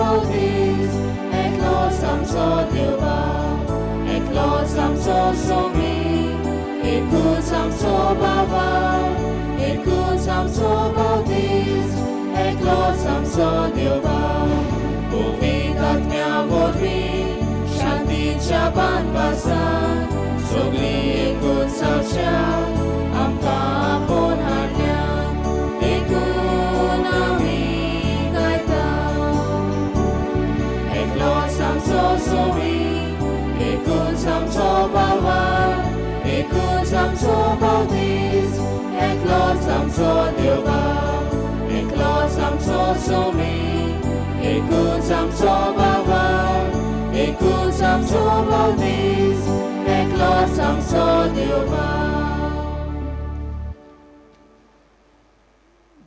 बावतीस, एकलोच आमचो देवबाप, एकलोच आमचो सोमी, एकूच आमचो बाबा, एकूच आमचो बावतीस, एकलोच आमचो देवबाप. पवित्र आत्म्या वरवीं शांतीच्या बांदपासान सगळीं एकूच जावच्या आमकां आपोवन हाडल्या, देखून आमी गायता. एकलोच आमचो सोमी, एकूच आमचो बाबा, एकूच आमचो बावतीस, एकलोच आमचो देवबाप, एकलोच आमचो सोमी, एकूच आमचो बाबा, एकूच आमचो बावतीस, एकलोच आमचो देवबाप.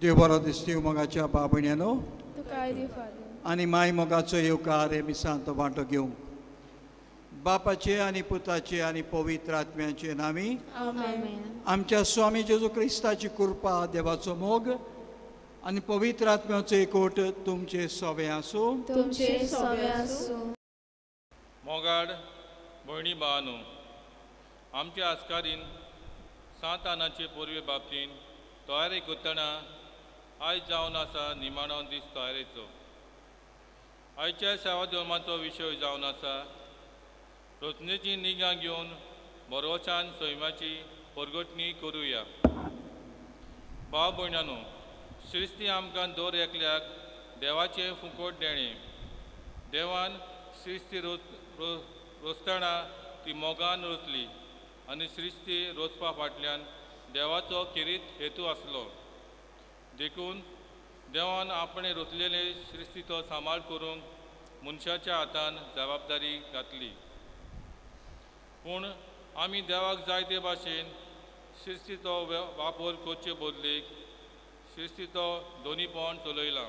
देव बरो दिसती मोगाच्या बाबण्यानो आनी माय मोगाचो येवकार हे मिसांत वांटो घेवंक बापाचे आनी पुताचे आनी पवित्र आत्म्याचे नामी आमच्या स्वामी जेजू क्रिस्ताची कृपा, देवाचो मोग आनी पवित्र आत्म्याचो एकवट तुमचे सोबे आसूं. तुमचे सोबे आसूं. मोगाड भयणी भावानो, आमच्या आस्कारीन सात आनाचे पोरवे बाबतीन तयारी करतना आयज जावन आसा निमाणो दीस तयारेचो. आयच्या सेवा धर्माचो विशय जावन आसा रचनेची निगा घेवन बरोवच्यान सैमाची परगटणी करुया. भाव भयणानो, सृश्टी आमकां दर एकल्याक देवाचें फुकट देणें. देवान सृश्टी रोचतना ती मोगान रचली आनी सृश्टी रोचपा फाटल्यान देवाचो खेरीत हेतू आसलो. देखून देवान आपणें रचलेले सृश्टीचो सांबाळ करूंक मनशाच्या हातान जबाबदारी घातली. पूण आमी देवाक जाय ते भाशेन सृश्टीचो वापर करचे बदलेक सृश्टीचो दोनीपण चलयला.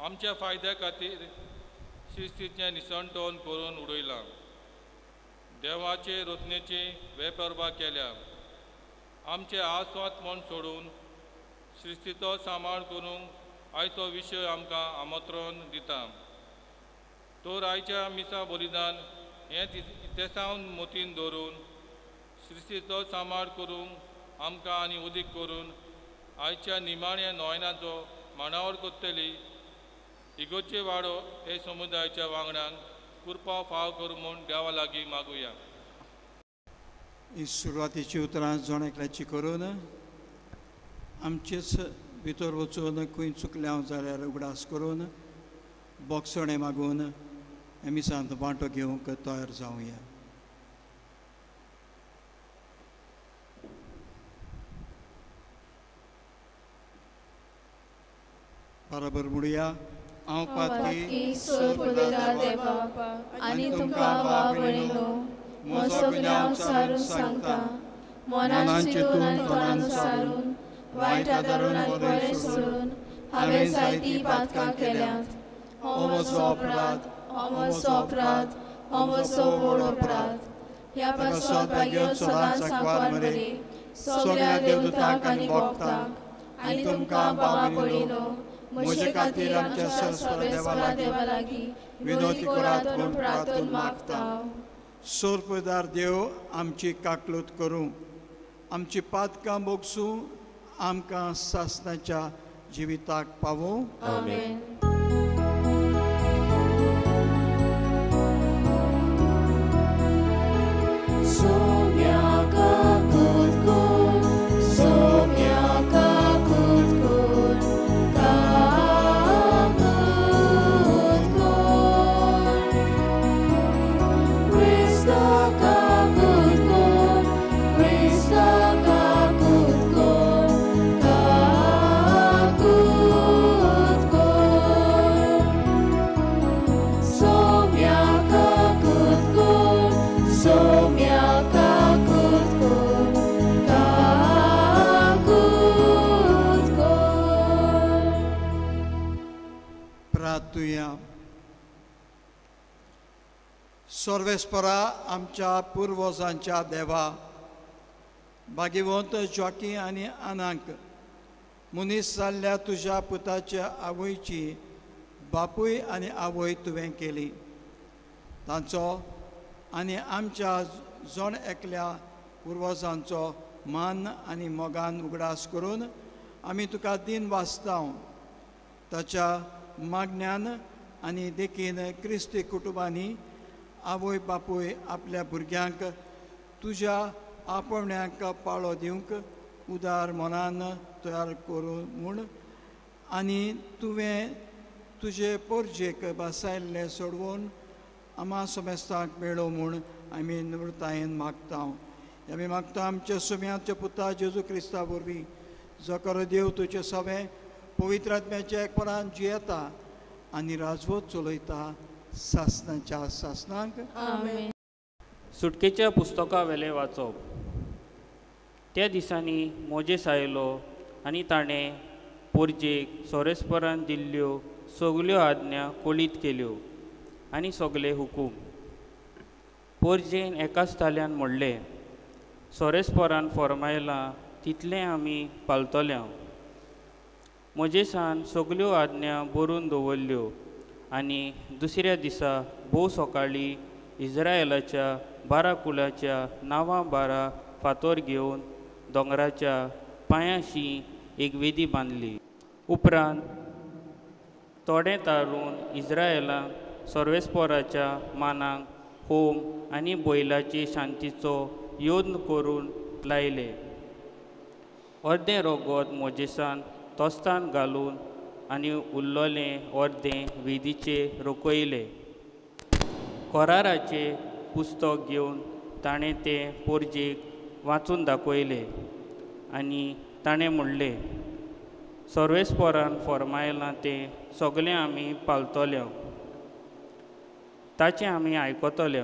आमच्या फायद्या खातीर सृश्टीचें निसणटण करून उडयलां. देवाचे रचनेची वेपर्वा केल्या. आमचे आस्वाद सोडून सृश्टीचो सांबाळ करूंक आयचो विशय आमकां आमंत्रण दिता. तर आयच्या मिसा बलिदान हें तेसावन मोतीन दवरून सृश्टीचो सांबाळ करूंक आमकां आनी उदीक करून आयच्या निमाण्या नोयनाचो मांडावळ करतली इगोचे वाडो हे समुदायाच्या वांगडांक कृपा फाव करूं म्हूण देवा लागीं मागुया. ही सुरवातीची उतरां जण एकल्याची करून आमचेच भितर वचून खंय चुकलें हांव जाल्यार उगडास करून बोगसणें मागून हे मिसांत वांटो घेवंक तयार जावया. बरोबर म्हणुया. हांव पातकी देवा आनी तुमकां भाव-भयणींनो म्हजो गुन्यांव सारून सांगता, मनान चिंतून आनी तोंडान सारून, वायट आदारून आनी बरें सोडून हांवें जायतीं पातकां केल्यांत. हो म्हजो अपराध, हो म्हजो अपराध, हो म्हजो व्हड अपराध. ह्या पासत भाग्य सदांच सांकवार मरे सगळ्या देवदूतांक आनी भक्तांक आनी तुमकां भावा-भयणींनो म्हजे खातीर आमच्या सर्वेस्परा देवा लागीं विनवती करात म्हूण प्रार्थना मागता. सोरपदार देव आमची काकलूत करूं, आमची पातकां बोगसूं, आमकां सासणाच्या जिविताक पावूं. आमेन. सर्वेस्परा आमच्या पुर्वजांच्या देवा, भाग्यवंत जॉकी आनी आनांक मनीस जाल्ल्या तुज्या पुताच्या आवयची बापूय आनी आवय तुवें केली. तांचो आनी आमच्या जण एकल्या पुर्वजांचो मान आनी मोगान उगडास करून आमी तुका दिन वाचता. ताच्या मागण्यान आनी देखीन क्रिस्ती कुटुंबांनी आवय बापूय आपल्या भुरग्यांक तुज्या आपोवण्याक पाळो दिवंक उदार मनान तयार करूं म्हूण आनी तुवें तुजे पोरजेक बसायल्लें सोडवून आमा समेस्तांक मेळो म्हूण आमी नम्रतायेन मागता. आमी मागता आमच्या सुम्याच्या पुता जेजू क्रिस्ता वरवीं, जो खरो देव तुजे सवें पवित्र आत्म्याच्या एकपणान जियेता आनी राजवत चलयता सासनाच्या सासनाक. आमेन. सुटकेच्या पुस्तका वेलें वाचप. त्या दिसांनी मोजेस आयलो आनी ताणें पोरजेक सोरेस्परान दिल्ल्यो सगल्यो आज्ञा कळीत केल्यो आनी सगले हुकूम. पोरजेन एकाच ताल्यान म्हणलें, सोरेस्परान फॉर्मायलां तितलें आमी पालतले. मोजेसान सगल्यो आज्ञा बरोवन दवरल्यो आनी दुसऱ्या दिसा भोव सकाळीं इज्रायलाच्या 12 कुलाच्या नांवां 12 फातोर घेवन दोंगराच्या पांयाशी एक वेदी बांदली. उपरांत थोडें तारून इज्रायलाक सर्वेस्पराच्या मानाक होम आनी बैलाचे शांतीचो यत्न करून लायले. अर्दें रगत मोजेसान तोस्तान घालून आनी उरलेलें अर्दें वेदीचेर रोखयलें. कराराचें पुस्तक घेवन ताणें तें पोरजेक वाचून दाखयलें आनी ताणें म्हणलें, सर्वेस्परान फॉर्मायलां तें सगलें आमी पालतले, ताचें आमी आयकतले.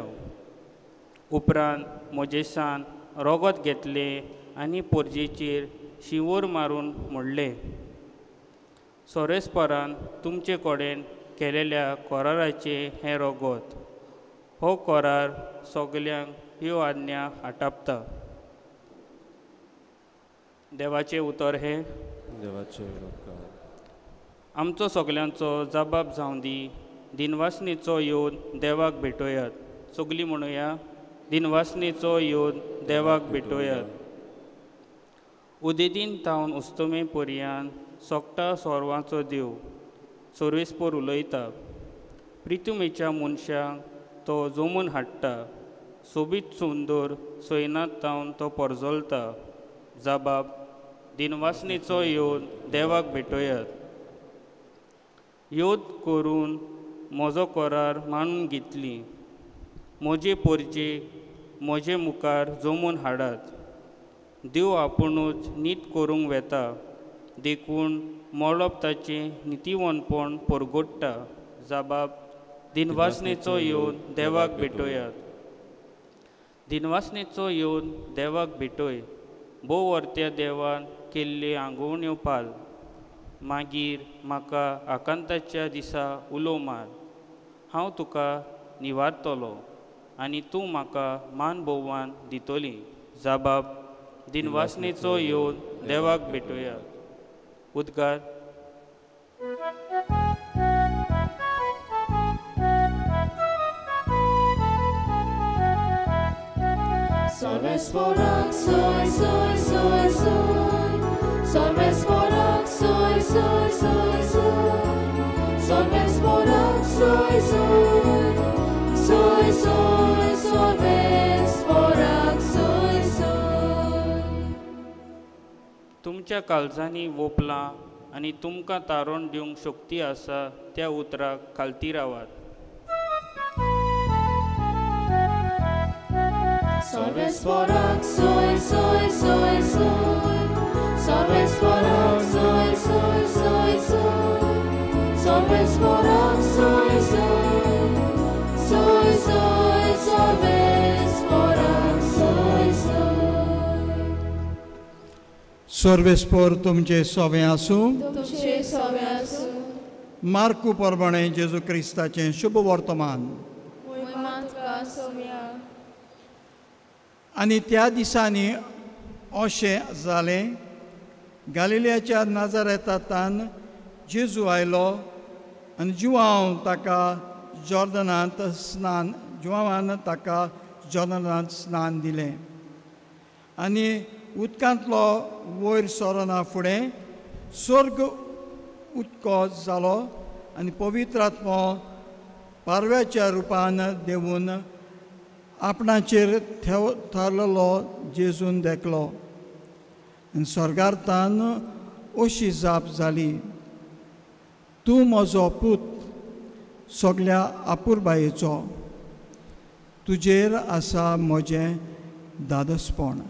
उपरांत मोजेसान रगत घेतलें आनी पोरजेचेर शिंवोर मारून म्हणलें, सोरेस्परान तुमचे कडेन केलेल्या कराराचें हें रगत. हो करार सगल्यांक ह्यो आज्ञा आटापता. देवाचें उतर हें. देवाचें उपकार. आमचो सगल्यांचो जबाब जावं दी. दिनवासनेचो येवन देवाक भेटोयात. सगलीं म्हणुया, दिनवासनेचो येवन देवाक भेटोयात. उदेदीन तावन उस्तमे पर्यान सोकटा सोरवाचो देव सोर्वेस्पोर उलयता. प्रितुमेच्या मनशांक तो जमून हाडटा. सोबीत सुंदर सैनात तावन तो परजलता. जबाब दिनवासनेचो येवन देवाक भेटोयात. योद करून म्हजो करार मानून घेतली. म्हजे पोरजे म्हजे मुखार जमून हाडात. देव आपुणूच नीत करूंक वेता, देखून मळब ताचें नितीवनपण परगोडटा. जबाब दिनवासनेचो येवन देवाक भेटोयात. दिनवासनेचो येवन देवाक भेटोय. भोव वर्त्या देवान केल्ल्यो आंगवण्यो पाल. मागीर म्हाका आकांताच्या दिसा उलो मार. हांव तुका निवारतलो आनी तूं म्हाका मान भोवमान दितली. जबाब दिनवासनेचो येवन देवाक भेटोयात. उद्गार. Sorvesporak soy soy soy soy. Sorvesporak soy soy soy soy. Sorvesporak soy soy. Soy soy sorvesporak soy soy. तुमच्या काळजांनी वोपलां आनी तुमकां तारोण दिवंक शक्ती आसा त्या उतराक खालती रावात. Sorvesporak soy soy soy soy. Sorvesporak soy soy soy soy. Sorvesporak soy soy. Soy soy sorvesporak soy soy. सर्वेस्पोर तुमचे सोवें आसूं. तुमचे सोवें आसूं. मार्कू प्रमाणे जेजू क्रिस्ताचें शुभ वर्तमान. आनी त्या दिसांनी अशें जालें, गालिलियाच्या नाजारेतांत जेजू आयलो आनी जुवांव ताका जॉर्दनांत स्नान जुवांवान ताका जॉर्दनांत स्नान दिलें आनी उदकांतलो वयर सरना फुडें स्वर्ग उदको जालो आनी पवित्र आत्मो पारव्याच्या रुपान देवून आपणाचेर थारलेलो जेजून देखलो आनी स्वर्गार्थान अशी जाप जाली, तूं म्हजो पूत सगल्या आपुरबायेचो, तुजेर आसा म्हजें दादसपण.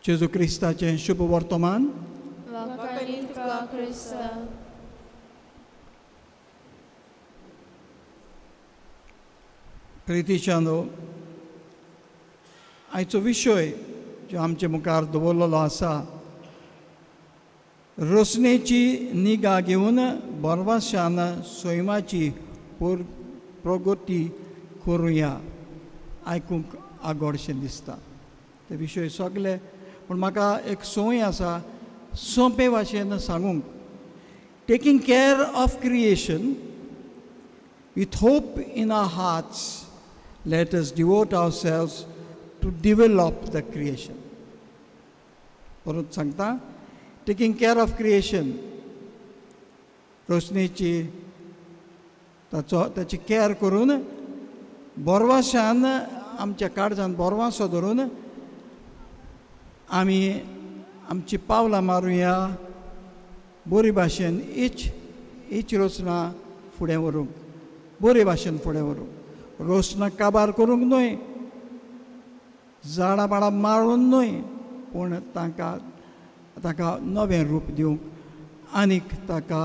जेजू क्रिस्ताचें शुभ वर्तमान. प्रितीच्यानो, आयचो विशय जो आमचे मुखार दवरलेलो आसा, रोसणेची निगा घेवन बरवाशान सैमाची प्रगती करुया. आयकूंक आगोडशें दिसता ते विशय सगळे, पूण म्हाका एक संवय आसा सोंपे भाशेन सांगूंक. Taking care of creation with hope in our hearts, let us devote ourselves to develop the creation. परत सांगता, टेकींग केअर ऑफ क्रिएशन, रोशणेची ताचो ताची केअर करून बोरवाशान आमच्या काळजान बोरवासो धरून आमी आमची पावलां मारुया बरी भाशेन हीच रचना फुडें व्हरूंक, बरे भाशेन फुडें व्हरूंक. रोसना काबार करूंक न्हय, झाडां पाडां मारून न्हय, पूण तांकां ताका नवें रूप दिवंक आनीक ताका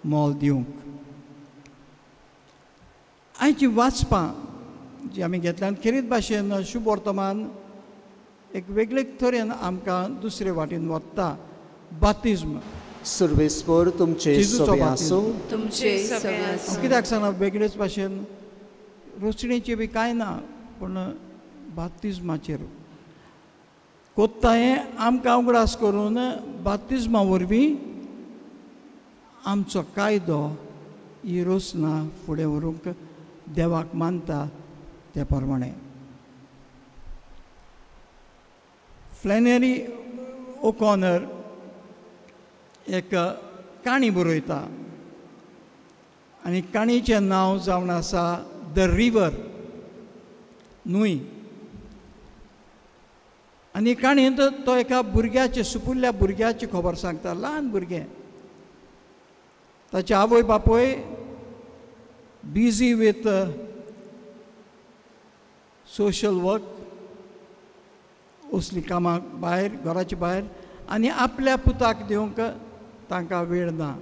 मोल दिवंक. आयची वाचपां जी आमी घेतल्यान खेरीत भाशेन शुभ वर्तमान एक वेगळे तरेन आमकां दुसरे वाटेन वता. बातिज्म, सर्वेस्पर तुमचे सवे आसूं. कित्याक सांगना वेगळेच भाशेन रोसणेची बी कांय ना, पूण बातिज्माचेर कोत्ता हें आमकां उगडास करून बातिज्मा वरवीं आमचो कायदो ही रोसना फुडें व्हरूंक देवाक मानता त्या प्रमाणें. फ्लॅनरी ओकॉनर एक काणी बरयता आनी काणयेचें नांव जावन आसा the river, न्हूय. आनी काणयेंत तो एका भुरग्याचे, सुपुल्ल्या भुरग्याची खबर सांगता. ल्हान भुरगें, ताचे आवय बापूय बिजी विथ सोशल वर्क, असलीं कामां भायर घराचे भायर, आनी आपल्या पुताक दिवंक तांकां वेळ ना.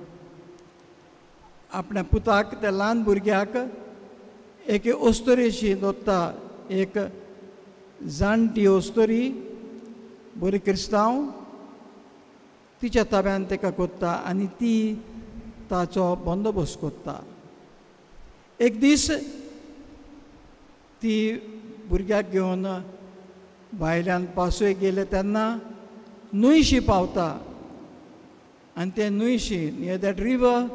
आपल्या पुताक, त्या ल्हान भुरग्याक एके अस्तोरेशी दवरता, एक जाणटी अस्तोरी, बरी क्रिस्तांव, तिच्या ताब्यान ताका कोत्ता आनी ती ताचो बंदोबस्त कोत्ता. एक दीस ती भुरग्याक घेवन भायल्यान पासय गेले तेन्ना न्हंयशी पावता आनी ते न्हंयशी, near that river,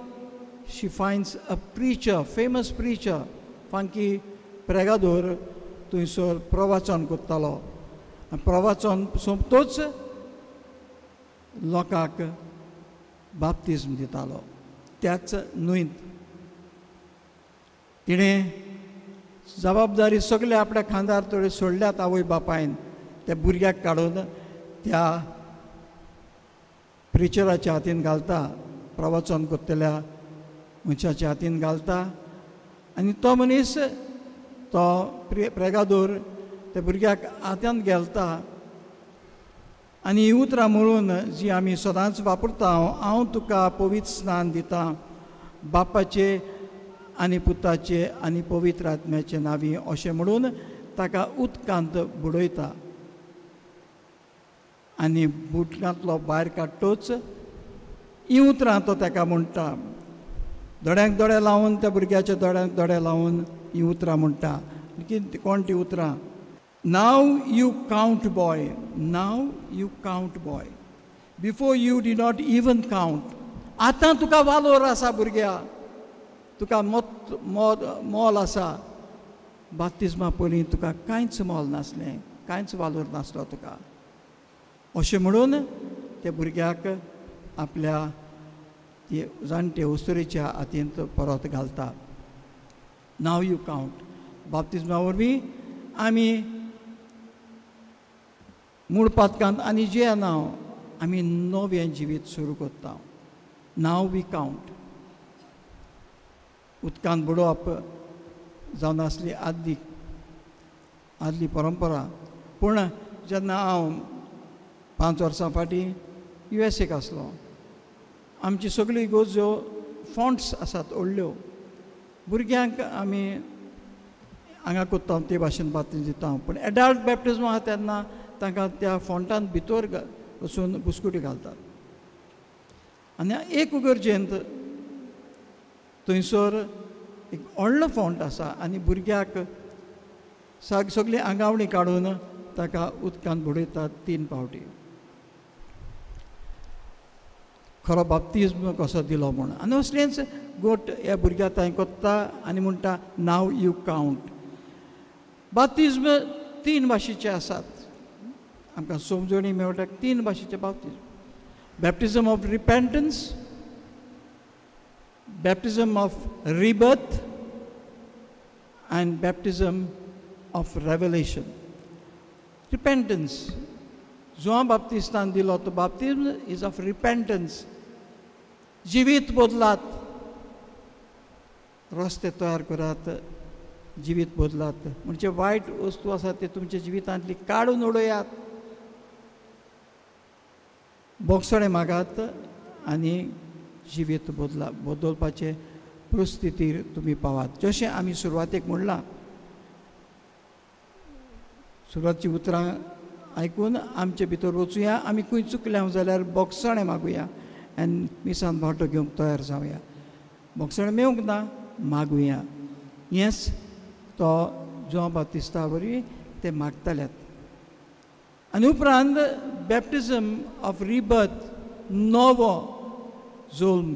she finds a preacher, famous preacher, Frankie Pregador, थंयसर प्रवाचन करतालो. आनी प्रवाचन सोंपतोच लोकांक बाप्तिज्म दितालो त्याच न्हंयत. तिणें जबाबदारी सगळे आपल्या खांदार थोडे सोडल्यात आवय बापायन, त्या भुरग्याक काडून त्या प्रिचराच्या हातीन घालता, प्रवचन करतल्या मनशाच्या हातीन घालता आनी तो मनीस, तो प्रेगादोर त्या भुरग्याक हातान घेलता आनी ही उतरां म्हणून जी आमी सदांच वापरता, हांव तुका पवित्र स्नान दिता बापाचे आनी पुताचे आनी पवित्र आत्म्याचे नांवी, अशें म्हणून ताका उदकांत बुडयता आनी बुटकांतलो भायर काडटोच ही उतरां तो ताका म्हणटा. दोळ्यांक दोळे लावन, त्या भुरग्याच्या दोळ्यांक दोळे लावन ही उतरां म्हणटा. कोण ती उतरां? Now you count boy, now you count boy, before you did not even count. आतां तुका वालोर आसा भुरग्या, तुका मोत मोल आसा. बाप्तिज्मा पयलीं तुका कांयच मोल नासलें, कांयच वालोर नासलो तुका. अशें म्हणून त्या भुरग्याक आपल्या जाणटे अस्तुरेच्या हातींत परत घालता. Now you count. बाप्तिज्मा वरवीं आमी मूळ पातकांत आनी जे नांव आमी नवें जिवीत सुरू करता. Now we count. उदकांत बुडोवप जावन आसली आदली आदली परंपरा. पूण जेन्ना हांव 5 वर्सां फाटीं युएसएक आसलो, आमची सगळी गोज्यो फोंट्स आसात व्हडल्यो, भुरग्यांक आमी हांगा कोत्ता ते भाशेन बाप्तीज्म दिता. पूण एडल्ट बॅप्टिज्म आसा तेन्ना तांकां त्या फोंटान भितर वचून बुस्कुटी घालतात. आनी एक उगर्जेंत थंयसर एक व्हडलो फोंट आसा आनी भुरग्याक सगळी आंगावणी काडून ताका उदकांत बुडयतात 3 फावटी. खरो बाप्तिज्म कसो दिलो म्हूण. आनी असलेंच गोट ह्या भुरग्याक थंय कोत्ता आनी म्हणटा now you count. बाप्तिज्म 3 भाशेचे आसात, आमकां समजणी मेळटा 3 भाशेचे बाप्तिज्म. Baptism of repentance, baptism of rebirth and baptism of revelation. Repentance, Juan बाप्तिस्तान दिलो तो बाप्तिज्म is of repentance. जिवीत बदलात, रस्ते तयार करात, जिवीत बदलात म्हणजे वायट वस्तू आसा ते तुमच्या जिवितांतली काडून उडयात, बोगसणे मागात आनी जिवीत बदला बदलपाचे परिस्थितीर तुमी पावात. जशें आमी सुरवातेक म्हणलां, सुरवातची उतरां आयकून आमचे भितर वचुया, आमी खंय चुकल्या जाल्यार बोगसणें मागुया आनी मिसान वांटो घेवंक तयार जावया. बोगसणें मेळूंक ना, मागुया. हेंच तो जुआंव बाप्तिस्ता वरवीं ते मागताल्यात. आनी उपरांत बॅप्टिजम ऑफ रिबर्थ, नवो जोल्म,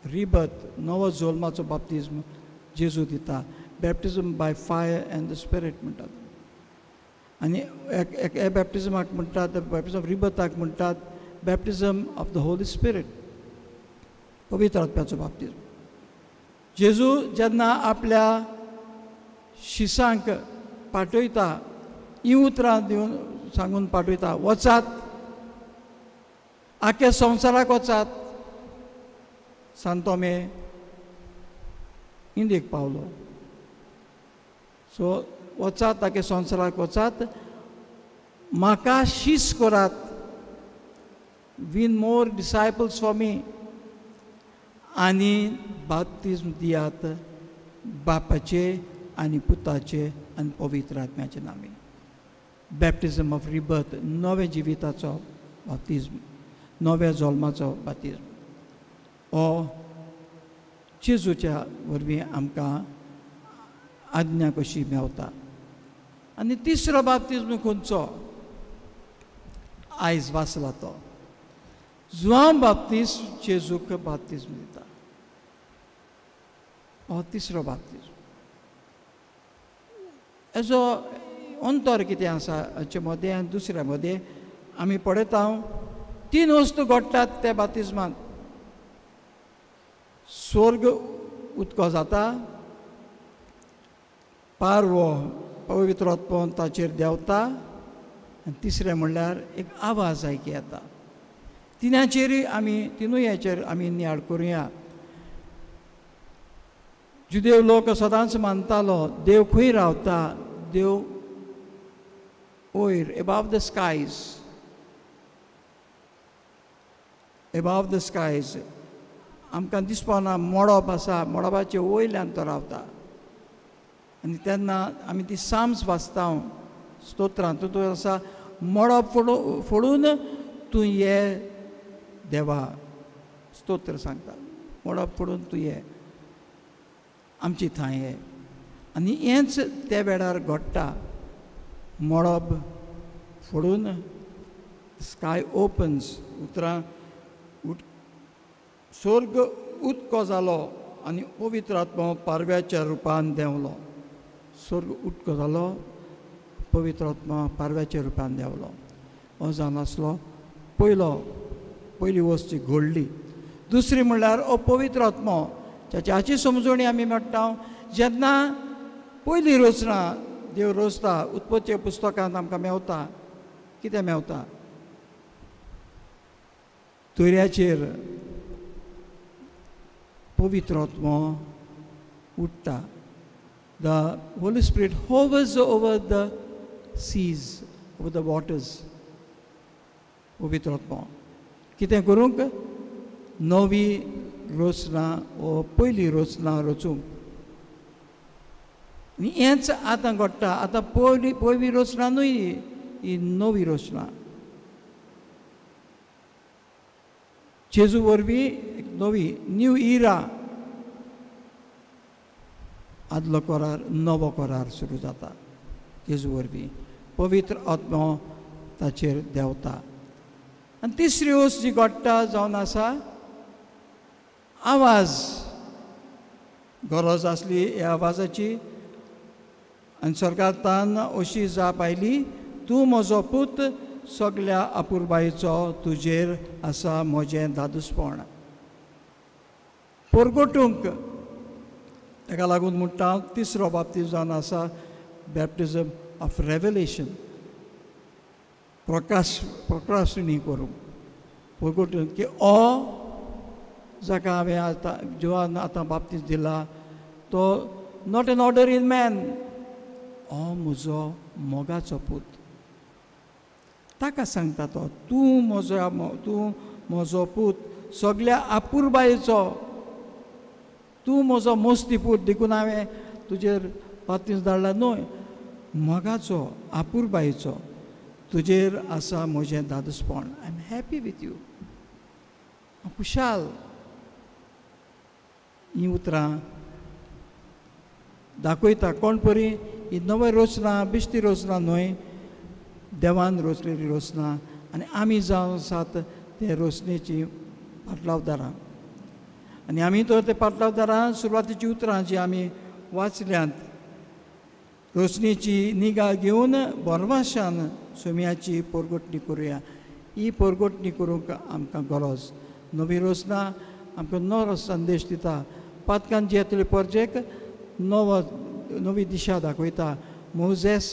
रिबर्थ, नवो जोल्माचो बाप्तिज्म जेजू दिता. Baptism by fire and the spirit म्हणटात. आनी हे बॅप्टिजमाक म्हणटात, बॅप्टिजम ऑफ रिबर्थाक म्हणटात baptism of the holy spirit, पवित्र आत्म्याचो बाप्तिज्म. जेजू जेन्ना आपल्या शिसांक पाठयता, ही उतरां दिवन सांगून पाठयता, वचात आख्या संवसाराक वचात. सांतोमे इंदीक पावलो. सो वचात आख्या संवसाराक वचात, म्हाका शीस करात, win more disciples for me, आनी बाप्तिज्म दियात बापाचे आनी पुताचे आनी पवित्र आत्म्याचे नामे. बॅप्टिजम ऑफ रिबर्थ, नव्या जिविताचो बाप्तिज्म, नव्या जल्माचो बाप्तिज्म हो जेजूच्या वरवीं आमकां आज्ञा कशी मेवता. आनी तिसरो बाप्तिज्म खंयचो आयज वाचला तो जुआंव बाप्तिस्त जेजूक बाप्तिज्म दिता, हो तिसरो बाप्तिज्म. हेजो अंतर कितें आसा हाचे मदें आनी दुसऱ्या मदें आमी पळयता. 3 वस्तू घडटात त्या बाप्तिज्मांत. स्वर्ग उदको जाता, पारवो पवित्र आत्मो ताचेर देंवता, आनी तिसरें म्हणल्यार एक आवाज आयकी येता. तिनाचेरूय आमी, तिनूय हाचेर आमी नियाळ करुया. जुदेव लोक सदांच मानतालो देव खंय रावता, देव वयर above the skies, above the skies. आमकां दिसपाना मोडप आसा, मोडपाचे वयल्यान तो रावता. आनी तेन्ना आमी ती साम्स वाचता, स्तोत्रां, तितून आसा मोडप फोडून तूं ये देवा, स्तोत्र सांगता, मोडप फोडून तूं ये आमची थंय ये. आनी हेंच त्या वेळार घडटा. मळब फोडून स्काय ओपन्स, उतरां स्वर्ग उदको जालो आनी पवित्र आत्मो पारव्याच्या रुपान देंवलो. स्वर्ग उदको जालो, पवित्र आत्मो पारव्याच्या रुपान देंवलो. हो जावन आसलो पयलो, पयली वस्त जी घडली. दुसरी म्हणल्यार हो पवित्र आत्मो हाची समजणी आमी म्हणटा जेन्ना पयली रचना देव रचता उत्पत्ती पुस्तकांत आमकां मेवता. कितें मेवता? दर्याचेर पवित्र आत्मो उडटा. The Holy Spirit hovers over the seas, over the waters. पवित्र आत्मो कितें करूंक? नवी रचना ओ पयली रचना रचूंक. आनी हेंच आतां घडटा. आतां पयली पयली रचना न्हय, ही नवी रचना. जेजू वरवीं एक नवी न्यू इरा, आदलो करार नवो करार सुरू जाता. जेजू वरवीं पवित्र आत्मो ताचेर देंवता. आनी तिसरी वस्त जी घडटा जावन आसा आवाज. गरज आसली ह्या आवाजाची आनी सरकारान अशी जाप आयली, तूं म्हजो पूत, सगल्या अपुरबायेचो तुजेर आसा म्हजें दादूसपण. परगटूंक ताका लागून म्हणटा तिसरो बाप्तीज जावन आसा बॅप्टिजम ऑफ रेवलेशन, प्रकाश प्रकाशणी करूंक, परगटूंक की ओ जाका हांवें आतां जिवान आतां बाप्तीज दिला तो not an order in man, हो म्हजो मोगाचो पूत. ताका सांगता तो, तूं म्हजो पूत, सगल्या अपुरबायेचो, तूं म्हजो मोस्ती पूत, देखून हांवें तुजेर बाप्तीज धाडला न्हय, मोगाचो अपुरबायेचो तुजेर आसा म्हजें दादूसपण. I am happy with you, हांव खुशाल. हीं उतरां दाखयता कोण परी ही नवी रचना, बेश्टी रचना न्हय, देवान रचलेली रचना आनी आमी जावन आसात ते रचनेची पाटलावदारां. आनी आमी तर ते पाटलावदारां सुरवातेची उतरां जी आमी वाचल्यांत, रचनेची निगा घेवन बरवाशान सोम्याची परगटणी करुया. ही परगटणी करूंक आमकां गरज. नवी रचना आमकां नवो संदेश दिता, पातकान जियेतले परजेक नवो नवी दिशा दाखयता. मोजेस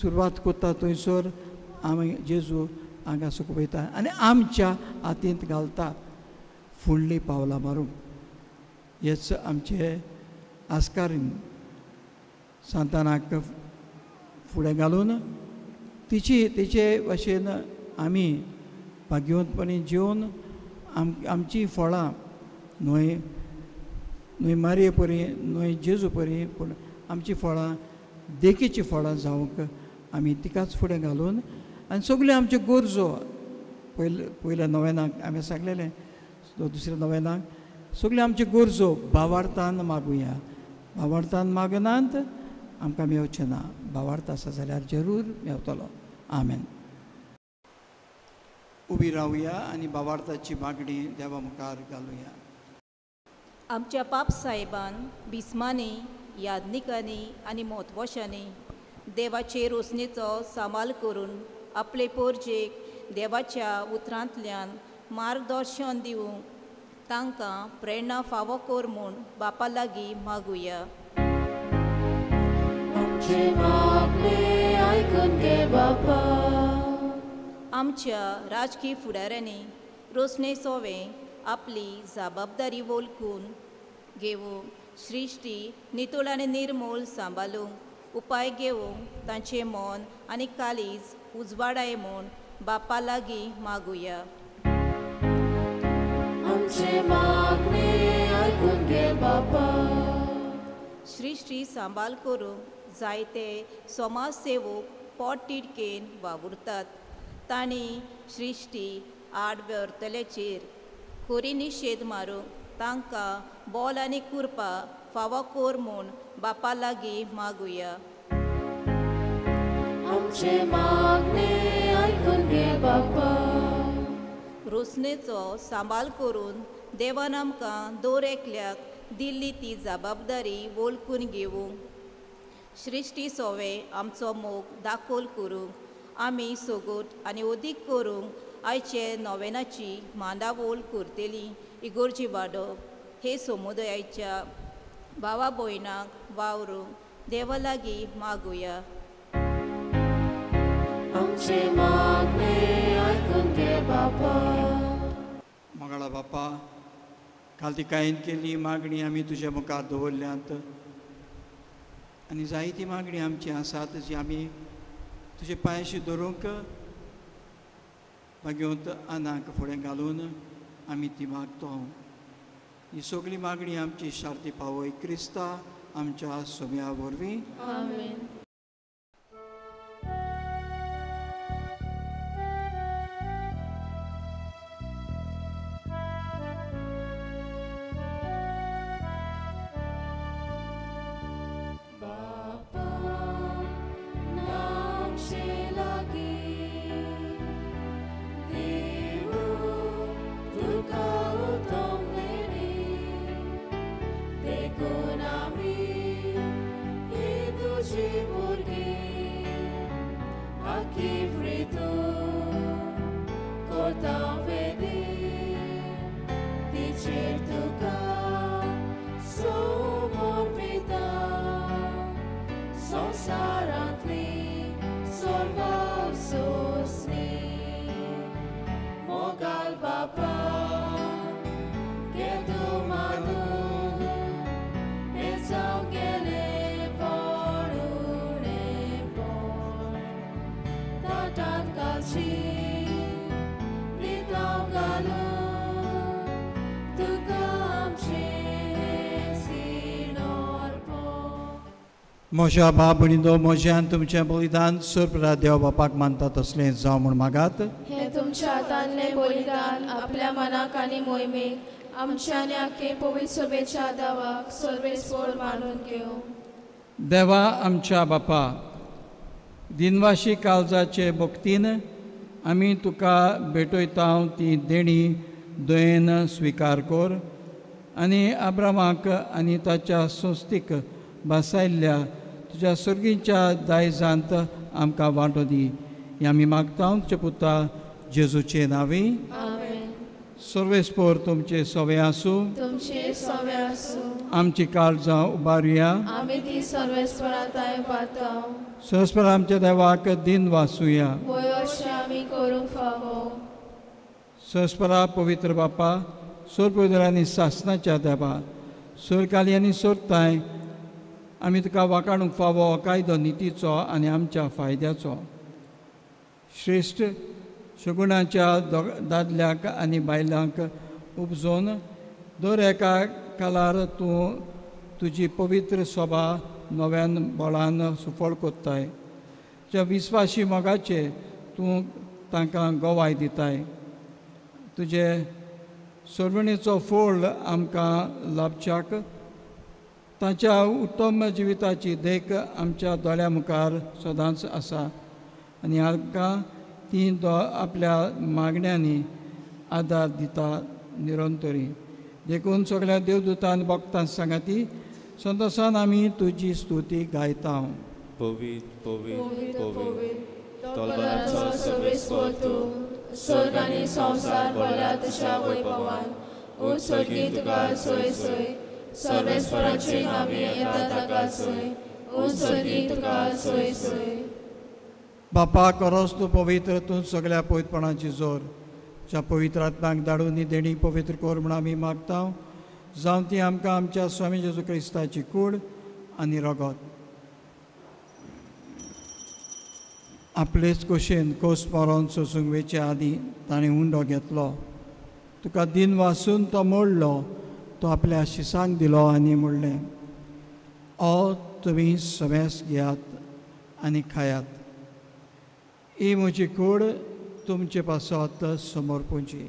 सुरवात करता थंयसर आमी जेजू हांगा सुकयता आनी आमच्या हातींत घालता फुडलीं पावलां मारूंक. हेच आमचे आस्कारीन सांतानाक फुडें घालून तिची तिचे भाशेन आमी भाग्यवंतपणी जेवन आमची फळां न्हय न्हय मारये परी, न्हय जेजू परी, पूण आमची फळां देखीचीं फळां जावंक आमी तिकाच फुडें घालून आनी सगल्यो आमच्यो गरजो पयले पयल्या नोवेनाक आमी सांगलेलें, दुसऱ्या नोवेनाक सगल्यो आमच्यो गरजो भावार्थान मागुया. भावार्थान मागनात आमकां मेवचें ना, भावार्थ आसा जाल्यार जरूर मेवतलो. आमेन. उबी रावया आनी भावार्थाची मागणी देवा मुखार घालुया. आमच्या पाप साहेबान बिस्मांनी, याज्ञिकांनी आनी म्हत्वशांनी देवाचे रोसणेचो सांबाळ करून आपले पोरजेक देवाच्या उतरांतल्यान मार्गदर्शन दिवंक तांकां प्रेरणा फावो कर म्हूण बापा लागीं मागुया. आमच्या राजकीय फुडाऱ्यांनी रोसणे सोवे आपली जबाबदारी वळखून घेवंक, सृश्टी नितळ आनी निर्मूल सांबाळूंक उपाय घेवंक तांचें मन आनी काळीज उजवाडाय म्हूण बापा लागीं मागुया. सृश्टी सांबाळ करूंक जायते समाज सेवक पोट तिडकेन वावुरतात. तांणी सृश्टी आड व्हरतल्याचेर खरी निशेध मारूंक तांकां बोल आनी कुरपा फावो कोर म्हूण बापा लागीं मागुया. आमचे मागणे आयकून घे बापा. रोसणेचो सांबाळ करून देवान आमकां दर एकल्याक दिल्ली ती जबाबदारी वळखून घेवंक, सृश्टी सोवे आमचो मोग दाखोल करूंक आमी सोगोट आनी अदीक करूंक आयचे नोवेनाची मांडावळ करतली इगोर्जी वाडो हे समुदायाच्या भावा भयणांक वावरूंक देवा लागीं मागुया. आमचे मागणे आयकून घे बापा. मंगळा बापा, कालतिकायेन केल्ली मागणी आमी तुज्या मुखार दवरल्यांत आनी जायती मागणी आमची आसात जी आमी तुजे पांयशी धरूंक मागीर आनाक फुडें घालून आमी ती मागता. ही सगळी मागणी आमची शार्ती पावय क्रिस्ता आमच्या सोम्या वरवीं. आमेन. म्हज्या भाव भयणींनो, म्हज्यान तुमचें बलिदान सर्व देव बापाक मानता तसलें जावं म्हूण मागात. हें तुमच्या हातांतलें बलिदान आपल्या मनाक आनी मोहिमेक आमच्या आनी आखे पवित्र सभेच्या दावाक सर्वेस्पोर मानून घेवं. देवा आमच्या बापा, दिनवाशी काळजाचे भक्तीन आमी तुका भेटयता ती देणी दयेन स्विकार कर आनी आब्रामाक आनी ताच्या संस्थीक बसायल्ल्या तुज्या सर्गीच्या दायजांत आमकां वांटो दी. हें आमी मागता तुज्या पुता जेजूचे नांवी. आमेन. सर्वेस्पोर तुमचे सवे आसूं. तुमचे सवे आसूं. आमची काळजां उबारुया. आमी ती सर्वेस्परा ताय पाता. सर्वेस्पर आमच्या देवाक दिन वासूया. वय अशें आमी करूंक फावो. सर्वेस्परा पवित्र बापा, सोरपवित्र आनी सासनाच्या देवा, सोरकाली आनी सोरताय आमी तुका वाकाणूंक फावो कायदो नितीचो आनी आमच्या फायद्याचो. श्रेश्ठ सगुणाच्या दादल्यांक आनी बायलांक उपजोवन दर एका कालार तूं तुजी पवित्र सभा नव्यान बळान सुफळ कोत्ताय. तुज्या विस्वाशी मोगाचे तूं तांकां गवाय दिताय. तुजे सर्वणेचो फोळ आमकां लाभच्याक ताच्या उत्तम जिविताची देख आमच्या दोळ्या मुखार सदांच आसा आनी आमकां ती आपल्या मागण्यांनी आदार दिता निरंतरी. देखून सगळ्या देवदूतान भक्तां सांगाती संतोसान आमी तुजी स्तुती गायता. पवित्र पवित्र पवित्र तोलबराचो सर्वेस्पर तूं, स्वर्ग आनी संवसार भरला तुज्या वैभवान. ओ स्वर्गी तुका सोय सोय, सर्वेस्पराचे नांवी येता ताका सोय. ओ स्वर्गी तुका सोय सोय. बापा, करोस तूं पवित्र, तूं सगळ्या पवित्रपणाची जोर. ज्या पवित्र आत्म्याक धाडून ही देणी पवित्र कर म्हूण आमी मागता. जावं ती आमकां आमच्या स्वामी जेजू क्रिस्ताची कूड आनी रगत. आपलेच कुशेन कोस मरोन सोसूंक वेचे आदीं ताणें उंडो घेतलो. तुका दिन वासून तो मोडलो. तो आपल्या शिसांक दिलो आनी म्हणलें, ओ तुमी समेस घेयात आनी खायात. ही म्हजी कूड तुमचे पासत समर्पूची.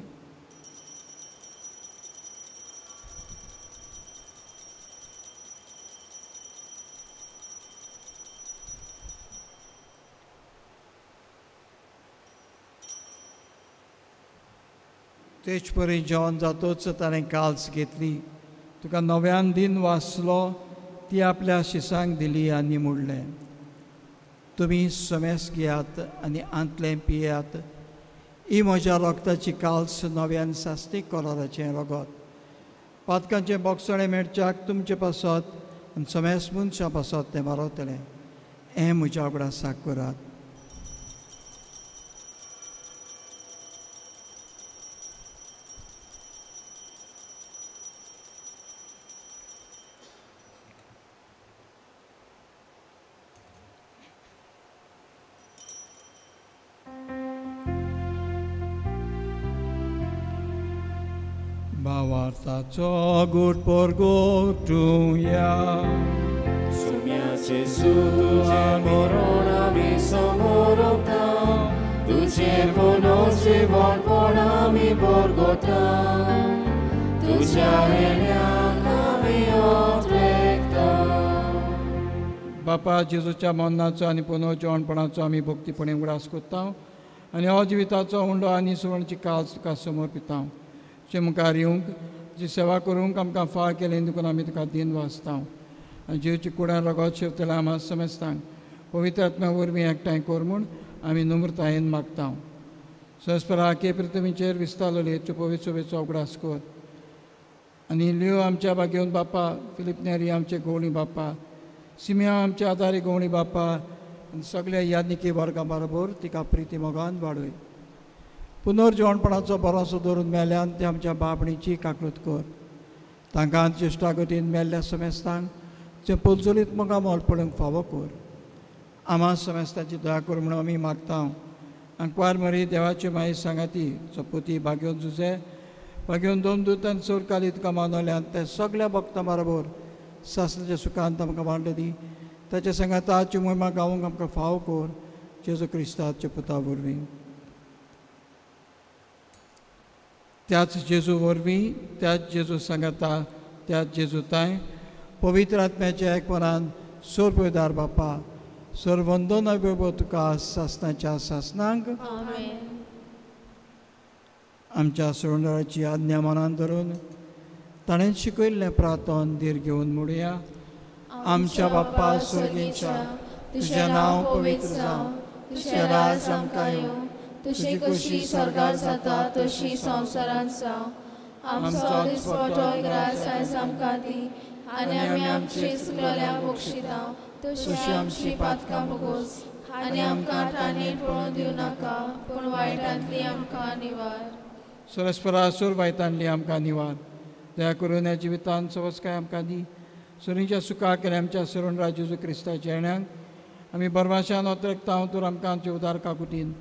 तेच परी जेवण जातोच ताणें काल्स घेतली, तुका नव्यान दिन वाचलो, ती आपल्या शिसांक दिली आनी म्हणलें, तुमी समेस घेयात आनी आंतलें पियात, ही म्हज्या रोगताची काल्स नव्यान सास्तीक कोराराचें रगत, पातकांचें बोगसणें मेळच्याक तुमचे पासत आनी समेस मनशां पासत तें मारवतलें, हें म्हज्या उगडासाक करात. भावार्थाचो गुड परगोटुया. सुम्या जेजू तुजें मरण आमी समोरता, तुजें पुनर्जिवणपण आमी परगोता, तुज्या येण्याक आमी ओत्रेकता. बापा जेजूच्या मरणाचो आनी पुनर्जिवणपणाचो आमी भक्तीपणे उगडास करता आनी हो जिविताचो उंडो आनी सुवर्णची काल्स तुका समर्पिता. तुजे मुखार येवंक तुजी सेवा करूंक आमकां फाळ केलें देखून आमी तुका दिन वाचता आनी जिवची कुडान रगत शेवतल्या आमा समेस्तांक पवित्र आत्म्या वरवीं एकठांय कर म्हूण आमी नम्रतायेन मागता. संस्परा के पृथ्वीचेर विस्तारलेली तुजे पवित्र सभेचो उगडास कर आनी लियो आमच्या बागेवन बापा, फिलीप नेरी आमचे गवळी बापा, सिमिया आमच्या आदारी गवळी बापा आनी सगल्या यादनिकी वर्गा बरोबर तिका प्रिती मोगान वाडय. पुनर्जिवणपणाचो भरोसो दवरून मेल्यान ते आमच्या बाबणीची काकळूत कर, तांकां ज्येश्ठागतीन मेल्ल्या समेस्तांक तुजें पोलजोलीत मोगा मोल पडूंक फावो कर. आमा समेस्तांची दया कर म्हणून आमी मागता. आंकवार मरी देवाची माई सांगाती चपुती भाग्योन जुजे भाग्योन दोन दूतान चोरकाली तुका मानवल्यान ते सगल्या भक्तां बरोबर सासणाच्या सुखांत आमकां वाडलो दी, ताच्या सांगाताची मोहिमा गावूंक आमकां फावो कर, जेजू क्रिस्ताच्या पुता वरवीं. त्याच जेजू वरवीं, त्याच जेजू सांगाता, त्याच जेजू ताय पवित्र आत्म्याच्या एकपणान सोरपयदार बापा सर्वंदन वैभव तुका सासणाच्या सासणांक. आमच्या सोडणाराची आज्ञा मनान धरून ताणें शिकयल्लें प्रार्थन धीर घेवन म्हणुया. आमच्या बाप्पा स्वर्गीच्या, तुजें नांव पवित्र जावं, तुजें राज आमकां येवं, तुजी कशी स्वर्गार जाता तशी संवसारांत जावं. आमचो दिसपटो ग्रास आयज आमकां दी आनी आमी आमची चुकलेल्यांक बक्षिता तशी आमची पातकां भोगोस आनी आमकां ताणेर पळोवन दिवं नाका, पूण वायटांतली आमकां निवार. सरस्परा सूर वायटांतली आमकां निवार. दया करून ह्या जिवितान सवस्काय आमकां दी, सुरीच्या सुखाक आनी आमच्या सरण जेजू क्रिस्ताच्या येण्याक आमी बरवाशान ओतरेकता तर आमकां आमचे उदार काकुटीन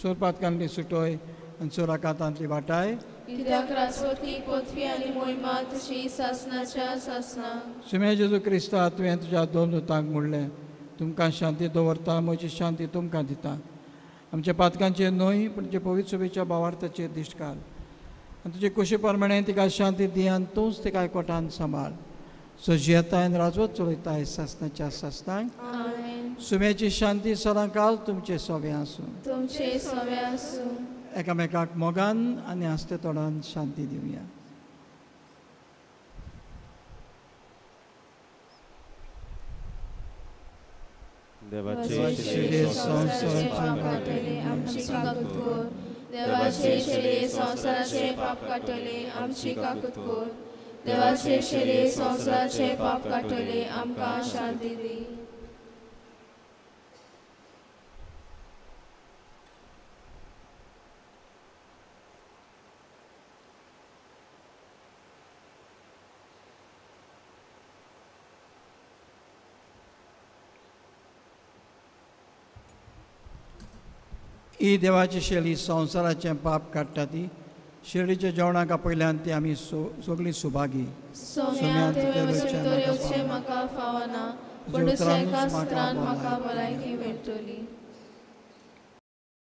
सोरपातकांतली सुटोय आनी सोराकातांतली वाटाय. कित्याक राजवटी पृथ्वी आनी मोहिमा तुजी सासणाच्या सासणाक. सुम्या जेजू क्रिस्ता, तुवें तुज्या दोन दुतांक म्हणलें, तुमकां शांती दवरता, म्हजी शांती तुमकां दिता. आमच्या पातकांचेर न्हय पूण तुजे पवित्र सभेच्या भावार्थाचेर दिश्ट घाल आनी तुजे कुशी प्रमाणे तिका शांती दी आनी तूंच तिका एकवटान सांबाळ. सो जियेताय आनी राजवत चलयताय सासणाच्या सासणाक. सुम्याची शांती सदांकाल तुमचे सोवे आसूं, तुमचे सोवे आसूं. एकामेकाक मोगान आनी हांसते तोंडान शांती दिवया. देवाचे संवसाराचे पाप काडटले आमची काकूत कर, देवाचे शेले संवसाराचे पाप काडटले आमची काकूत कर, देवाचे शेले संवसाराचे पाप काडटले आमकां शांती दी. ही देवाची शेली संवसाराचें पाप काडटा ती शेळीच्या जेवणाक आपयल्यान ती आमी सगळीं सुभागी.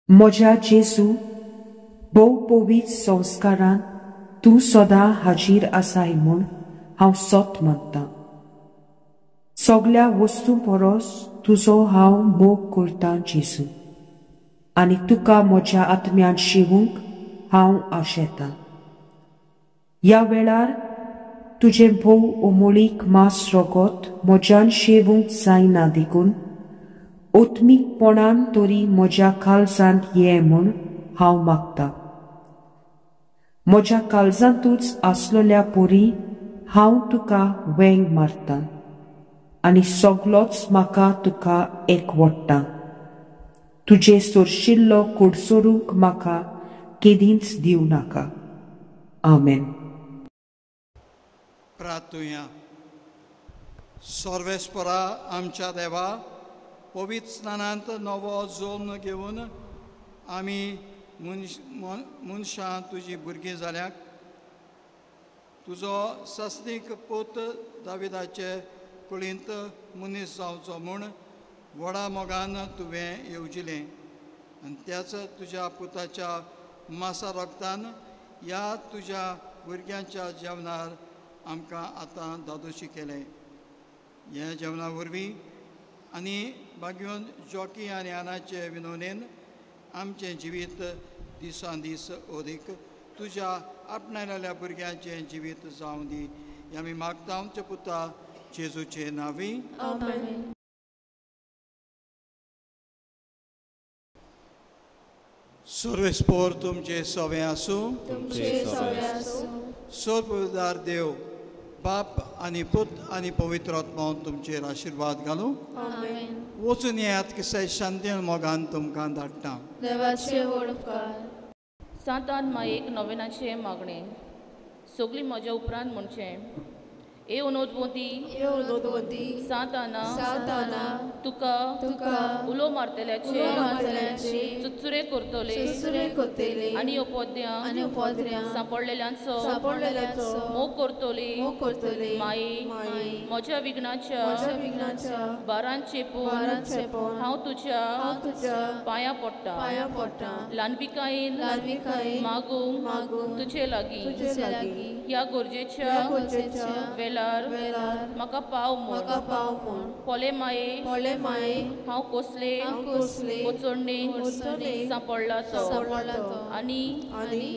म्हज्या जेजू, भोव पवित्र संस्कारान तूं सदां हाजीर आसाय म्हूण हांव सत मानतां. सगल्या वस्तूं परस तुजो हांव मोग करतां जेजू, आनी तुका म्हज्या आत्म्यान शिवूंक हांव आशेतां. ह्या वेळार तुजें भोव ओमोळीक मास रोगोत म्हज्यान शेवूंक जायना देखून ओत्मीकपणान तरी म्हज्या काळजांत ये म्हूण हांव मागता. म्हज्या काळजांतूच आसलेल्या परी हांव तुका वेंग मारता आनी सगलोच म्हाका तुका एकवडटा. तुजे सोरशिल्लो कुडसोरूंक म्हाका केदींच दिवं नाका. आमेन. प्रार्थुया. सर्वेस्परा आमच्या देवा, पवित्र स्नानांत नवो जल्म घेवन आमी मनशां तुजी भुरगीं जाल्याक तुजो सस्नीक पूत दाविदाचे कुळींत मनीस जावचो म्हूण व्हडा मोगान तुवें येवजिलें आनी त्याच तुज्या पुताच्या मासा रगतान ह्या तुज्या भुरग्यांच्या जेवणार आमकां आतां दादोशी केलें. ह्या जेवणा वरवीं आनी बागयोन जॉकी आनी आनाचे विनोनेन आमचें जिवीत दिसान दीस अदीक तुज्या आपणायलेल्या भुरग्यांचें जिवीत जावं दी. हें आमी मागता आमच्या पुता जेजूचे नांवी. आमेन. सर्वेस्पोर तुमचे सवे आसूं. सर्वदार देव बाप आनी पूत आनी पवित्र आत्मा तुमचेर आशिर्वाद घालूं. वचून येयात किसे शांतीन मोगान तुमकां धाडटा. देवाचे व्हड उपकार. सांतान मायेक नोवेनाचें मागणें. सगळीं म्हज्या उपरांत म्हणचें, ए उनोदवंती सांताना तुका उलो मारतल्याचे चुचुरे करतले आनी उपद्र्यां सांपडलेल्यांचो मोग करतले. माये म्हज्या विघ्नाच्या बारान चेपून हांव तुज्या पांयां पडटा. ल्हानविकायेन मागूंक तुजे लागीं ह्या गरजेच्या वेलार म्हाका पाव म्हूण. पोले माये हांव कोसले कोचोडणेन सांपडला तो आनी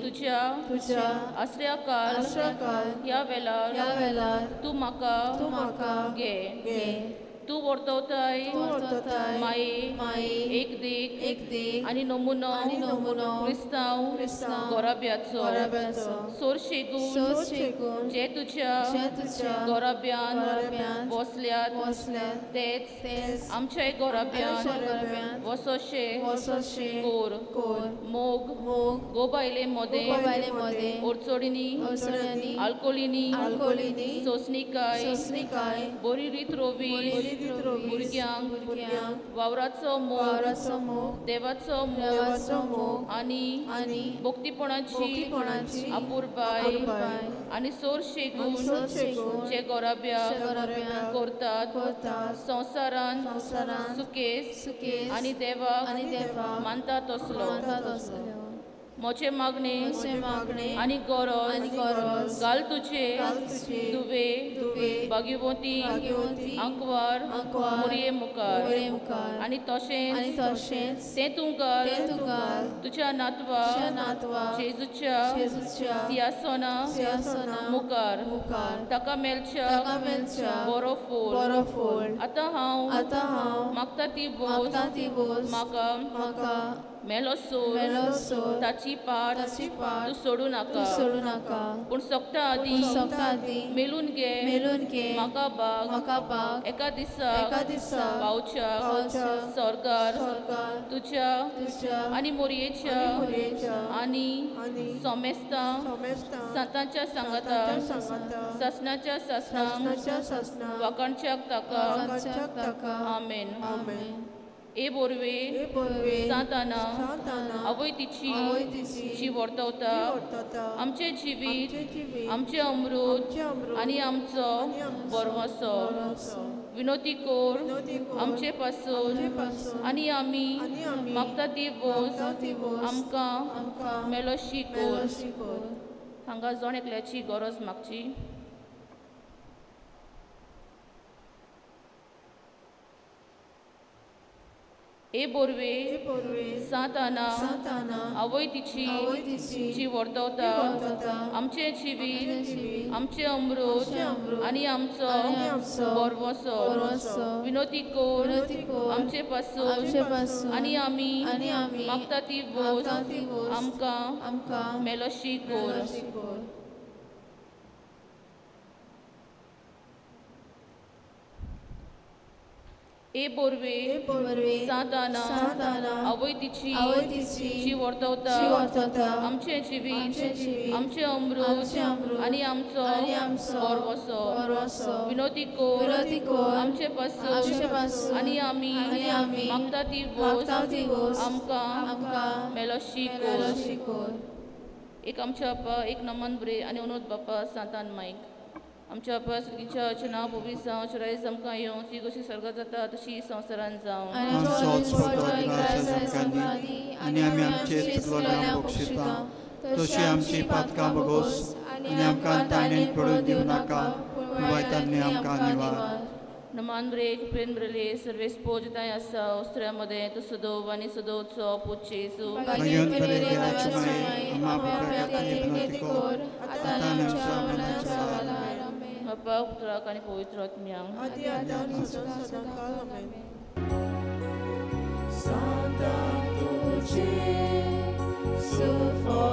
तुज्या आसऱ्या काल ह्या वेलार तूं म्हाका घे. तूं वर्तवताय माये एक देख आनी नमुनो क्रिस्तांव गोराब्याचो सोरशेगून जे तुज्या गोराब्यान बसल्यात तेच आमच्याय गोराब्यान वसोशे कोर मोग गोबायले मदें ओडचोडींनी आल्कोलिनी सोंसणीकाय बरी रीत रोवी भुरग्यांक वावराचो मोग देवाचो मोग आनी भक्तीपणाची अपुरबाय आनी सोरशेगून जे गोराब्याक करतात संवसारान सुकेस आनी देवाक मानता तसलो. म्हजें मागणें आनी गरज घाल तुजे दुवे बागीवती आंकवार मोरये मुखार आनी तशेंच तें तूं घाल तुज्या नातवा जेजूच्या सिंहासना मुखार ताका मेळच्या बरो फूल. आतां हांव मागता ती बोस म्हाका मेलो सोर ताची पाट तूं सोडूं नाका पूण सोंपता आदीं मेलून घे म्हाका बाग एका दिसा पावच्या स्वर्गार तुज्या आनी मोरयेच्या आनी सोमेस्तां सांतांच्या सांगाता सासणाच्या सासणां वाखाणच्याक ताका. आमेन. ए बोरवे सांताना आवय तिची जी वर्तवता आमचें जिवीत आमचें अमृत आनी आमचो बरवसो विनोती कोर आमचे पासून आनी आमी मागता ती वोस आमकां मेलोशी कोर. हांगा जण एकल्याची गरज मागची. ए बोरवे सांताना आवय तिची जी वर्तवता आमचें जिवीत आमचें अमृत आनी आमचो बरवसो विनोती कोर आमचे पासून आनी आमी मागता ती वोस आमकां मेलोशी कोर. ए बोरवे सांताना आवय तिची जी वर्तवता आमचें जिवीत आमचें अमृत आनी आमचो बरवसो विनोती कोर आमचे पासून आनी आमी मागता ती वोस आमकां मेलोशी कोर. एक आमच्या बाप्पा एक नमन ब्रे आनी अनुद बाप्पा सांतान मायक. आमच्या बापा सुगीच्या नांव पवित्र जावं, रायज आमकां येवं, ती कशी स्वर्गात जाता तशी संवसारांत जावं. आनी आमी आमचे चुकलोल्यांक बक्षिता तशी आमची पातकां बगोस आनी आमकां ताणें पडून दिवं नाका, वायटांनी आमकां निवार. नमान ब्रेक प्रेम ब्रेले सर्वेस पोजताय आसा ओस्त्र्या मदें तो सदोव आनी सदोवचो पूत जेजू. बापा पुत्राक आनी पवित्र आत्म्याक. सांता तुझे सुफोर्त